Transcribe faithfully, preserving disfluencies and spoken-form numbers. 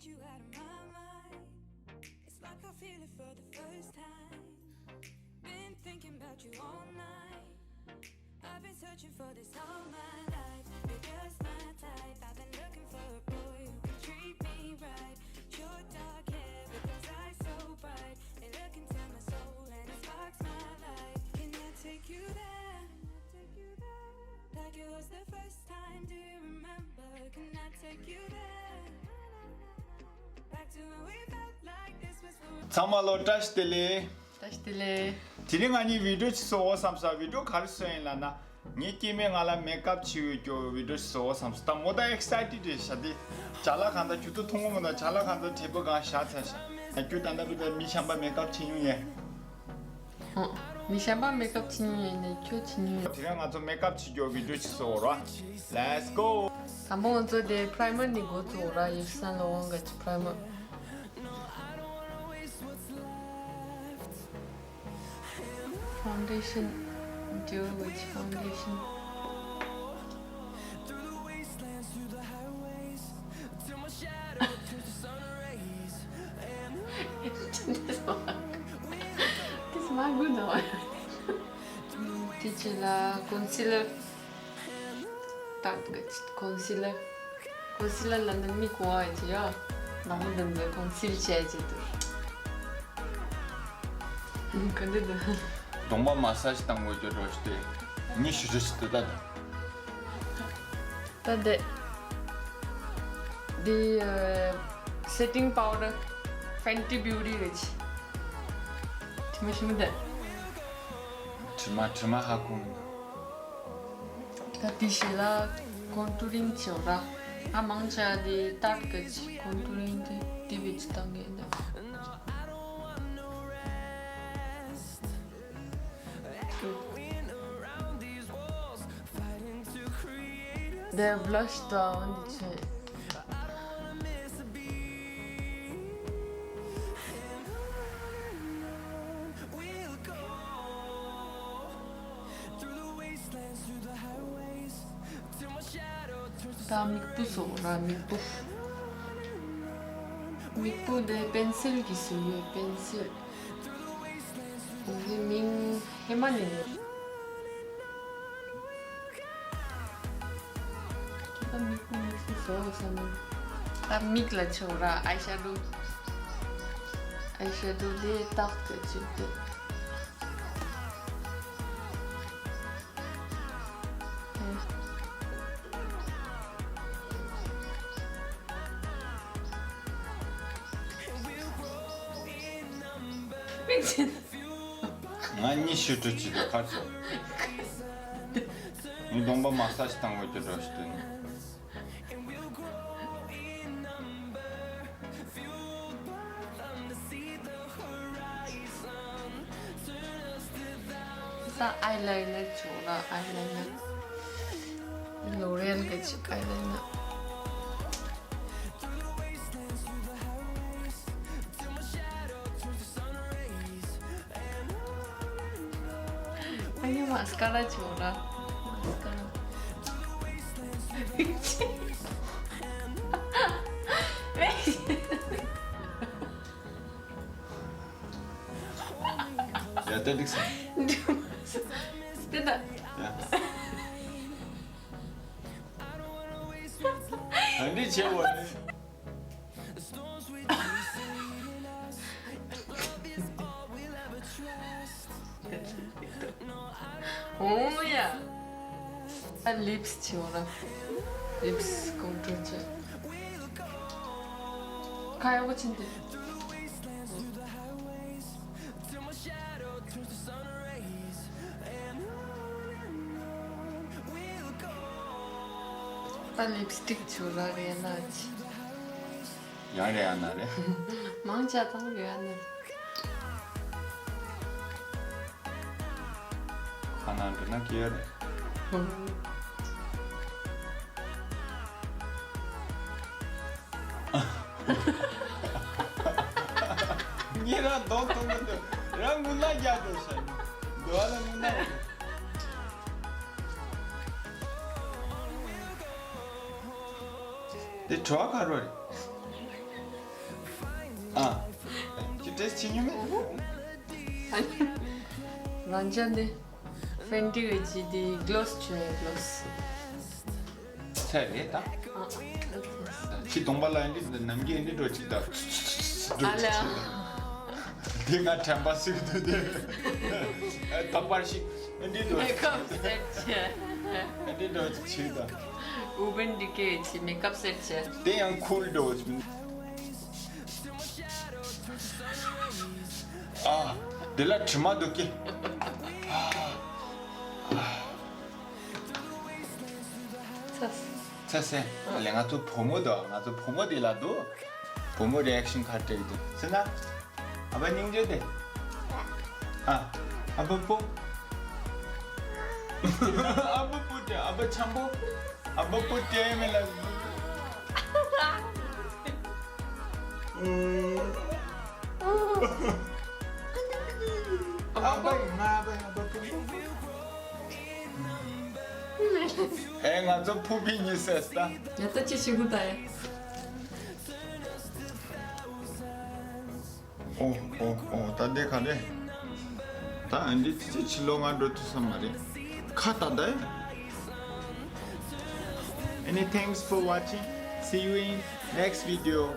You out of my mind. It's like I feel it for the first time. Been thinking about you all night. I've been searching for this all my life. You're just my type. I've been looking for a boy who can treat me right. Your dark hair with those eyes so bright. They look into my soul and it sparks my life. Can I take you there? Like it was the first time. Do you remember? Can I take you there? Back to when we felt like this was for ཚང་མ་ལ་བཀྲ་ཤིས་བདེ་ལེགས། བཀྲ་ཤིས་བདེ་ལེགས། དེ་རིང་ང་གཉིས་བི་ཌིའོ་ཅིག་བཟོ་དགོས་བསམ་སོང་། བི་ཌིའོ་ག་རེ་བཟོ་ཡིན་ལབ་ན། ངའི་སྐྱེ་དམན་ང་ལ་མེག་ཨབ་བྱེད་ཡོད་རྒྱུ་བི་ཌིའོ་ཅིག་བཟོ་དགོས་བསམ་སོང་། ད་མོ་ད་ཨེག་སའི་ཊེཌ་རེད་ཤག་དེ་ཅ་ལག་གང་ད་ཁྱོད་ཚོ་མཐོང་གི་མོ་ན། ཅ་ལག་གང་ད་བྲེལ་པོ་གང་བཞག་ཚར་ཤག་ཁྱོད་ད་ལྟ་བུ་ད་མི་གཞན་པ་མེག་ཨབ་བྱེད་མྱོང་ཡས། ཨོ། མི་གཞན་པ་མེག་ཨབ་བྱེད་མྱོང་ཡོད་ནས་ཁྱོད་བྱེད་མྱོང་ཡོད། དེ་རིང་ང་ཚོ་མེག་ཨབ་བྱེད་རྒྱུ་བི་ཌིའོ་ཅིག་བཟོ་དགོས་ར། Let's go། དང་པོ་ང་ཚོ་དེ་པྲའི་མར་ནས་འགོ་བཙུགས་ར། ཡེ་ཤུ་སན་ལ་དབང་གི་པྲའི་མར། Foundation, deal with foundation. This one. This is my good one. དེ་རྗེས་ལ་ཀོན་སི་ལར། ཏག་གི་ཀོན་སི་ལར། ཀོན་སི་ལར་ལ་ནི་མིག་གོ་བ་ཡི་ཡ། ནག་མོ་འདི་འདི་ཀོན་སིལ་བྱས་བྱས་འདུག་ག་འདི་འདི། གདོང་པ་མ་སཱ་ཇི་བཏང་དགོས་ཀྱི་འགྲོ་ཤི་སྟེ། ཉི་ཤུ་རེ་ཞིག་དེ་ལྟ་དང་། ད་འདི། འདི་ཨ། སེ་ཊིང་པའུ་ཌར། Fenty Beauty རེད། དྲི་མ་ཞིམ་པོ་འདི། དྲི་མ་དྲི་མ་ཧ་གོ་མི་འདུག་ད་དེ་ཞིག་ལ་ཀོན་ཊུ་རིང་བྱེད་ར། ཨ་མང་ཆེ་བ་དེ་ཏག་གི་ཀོན་ཊུ་རིང་དེ་དེ་བེད་སྤྱོད་གཏང་གི་འདུག་དེ་བྷ་ལ་ཤི་དང་འདི་ཆེ། ད་མིག་སྤུ་བཟོ་ར། མིག་སྤུ། མིག་སྤུ་འདི་པེན་སིལ་གྱིས་བཟོས་ཡོད། པེན་སིལ། འདི་མིང་ཧེ་མ་ནས་ཡོད། ད་མིག་སྤུ་མིག་སྤུ་བཟོ་བསམ་མེད། ད་མིག་ལ་བྱོས་ར། ཨའི་ཤེ་ཌོ། ཨའི་ཤེ་ཌོ་དེ་ཏག་ཏག་བྱེད་དེ། ང་གཉིས་ཤུ་དྲུག་ཅུ་དེ་ཁར་སོང་། ངའི་གདོང་པ་མ་སཱ་ཇི་བཏང་དགོས་ཀྱི་འགྲོ་ཤི་སྟེ། ད་ཨའི་ལའི་ནར་བྱོས་ར། ཨའི་ལའི་ནར། ལོ་རེ་ཨལ་གི་ཅིག་ཨའི་ལའི་ནར། ཨ་ནི་མཱ་སི་ཀ་ར་བྱོས་ར། མཱ་སི་ཀ་ར། ཡ་ད་འགྲིག་སོང་། འགྲིག་སོང་། དེ་ད། ཡ། ཨ་འདི་བྱེད་འོ་ནི། འོ་ཡ། ཨ་ལིབ་སི་བྱེད་འོ་ར། ལིབ་སི་ཀོན་ཊུར་བྱེད། ཁ་ཡག་པོ་ཕྱིན་ཏེ། ད་ལིབ་སི་ཊིག་བྱོས་ར། རེ་ན་ཅི། ཡང་རེ་ཡ་ན་རེ། མང་ཆེ་ཚང་རེ་ཡ་ན། ཁ་ནང་འདྲི་ན་སྐྱེ་ཡ་རེ། ངས་རང་གདོང་མཐོང་གི་འདུག་རང་ངུ་ན་རྒྱག་འདུག་ཤག་འདུག་ཨ་ལ་ངུ་ན་འོ། དེ་བྲོ་བ་ག་རོ་རེད། ཨ། ཁྱེད་ཊེ་སི་ཊི་བྱེད་མྱོང་མེད། རང་ཅག་འདི་ཕེན་ཊི་གི་ཇི་དེ་གློ་སི་བྱས་གློ་སི། ཚད་རེད་ད། ཨ། ཁྱི་གདོང་པ་ལ་ཨེ་འདྲི་ནམ་རྒྱུན་ཨེ་འདྲི་འགྲོ་ཅིག་ད། ཨ་ལ། དེ་ང་དྲན་པ་སུས་འདུག་དེ། ད་པར་ཞིག་ཨེ་འདྲི་འགྲོ་མེག་ཨབ་སེ་ཊི་བྱས། ཨེ་འདྲི་འགྲོ་ཅིག་བྱས་ད། ཨུ་བན་ཌི་ཀེ་བྱས་མེག་ཨབ་སེ་ཊི་བྱས། དེ་ཡང་ཁུལ་འགྲོ་ཅིག་ཨ། དེ་ལ་དྲི་མ་འདུག་གི། ཚ། ཚ་སེ། ལས་ང་ཚོ་བུ་མོ་འདུག་ང་ཚོ་བུ་མོ་དེ་ལ་འདུག་བུ་མོ་རི་ཨེག་ཤན་ག་རེ་འདུག་ཟེར་ན། ཨ་ཕ་སྙིང་རྗེ་དེ། ཨ། ཨ་ཕ་ཕོ། ཨ་ཕ་ཕོ་དེ་ཨ་ཕ་འཆམ་པོ། ཨ་ཕ་ཕོ་དེ་མེ་ལ། ཨ་ཕ་ཡིན་ང་ཨ་ཕ་ཡིན་ཨ་ཕ་ཕོ། ཨེ་ང་ཚོ་ཕུ་བི་གཉིས་སེ་ད། ཡ་ད་ཅི་ཞིག་གུ་ད་ཡ། ཨོ་ཨོ་ཨོ་ད་འདི་ག་རེ། ད་ཨ་འདི་ཙི་ཙི་ཕྱི་ལོགས་ང་འགྲོ་ཐུབ་ས་མ་རེད། ཁ་ད་ད། Any thanks for watching. See you in next video.